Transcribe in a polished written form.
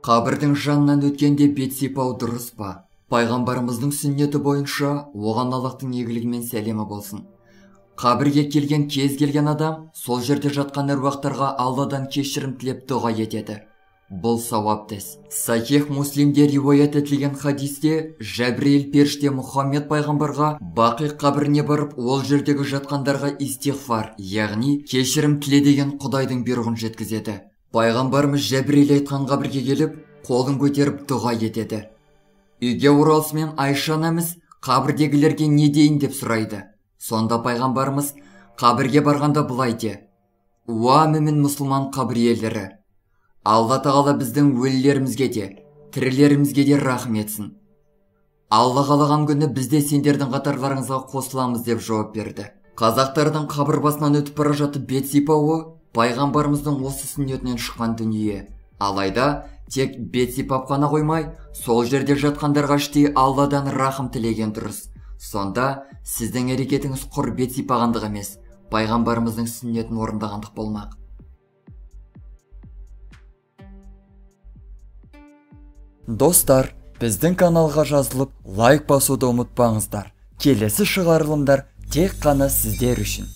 Қабірдің жанынан өткенде бет сипау дұрыс па? Пайғамбарымыздың сүннеті бойынша оған Аллахтың игілігі мен сәлемі болсын. Қабірге келген кез келген адам сол жерде жатқан әруақтарға Алладан кешірім тілеп дұға етеді. Бұл сауапты іс. Сахих Муслимде риуаят етілген хадисте Жәбірейіл періште Мұхаммед пайғамбарға Бақи қабіріне барып, ол жердегі жатқандарға истиғфар, яғни кешірім тіле деген Құдайдың бұйрығын жеткізеді. Пайғамбарымыз Жәбірейіл айтқан қабірге келіп, қолын көтеріп дұға етеді. Үйге оралысымен Айша анамыз қабірдегілерге не дейін деп сұрайды. Сонда пайғамбарымыз қабірге барғанда былай де: «Уа мүмін мұсылман қабір иелері, Алла тағала біздің өлілерімізге де, тірілерімізге де рахым етсін. Алла қалаған күні біз де сендердің қатарларыңызға қосыламыз» деп жауап берді. Қазақтардың қабір басынан өтіп бара жатып бет сипауы пайғамбарымыздың осы сүннетінен шыққан дүние. Алайда тек бет сипап қана қоймай, сол жерде жатқандарға іштей Алладан рахым тілеген дұрыс. Сонда сіздің әрекетіңіз құр бет сипағандық емес, пайғамбарымыздың сүннетін орындағандық болмақ. Достар, біздің каналға жазылып, лайк басуды ұмытпаңыздар. Келесі шығарылымдар тек қана сіздер үшін.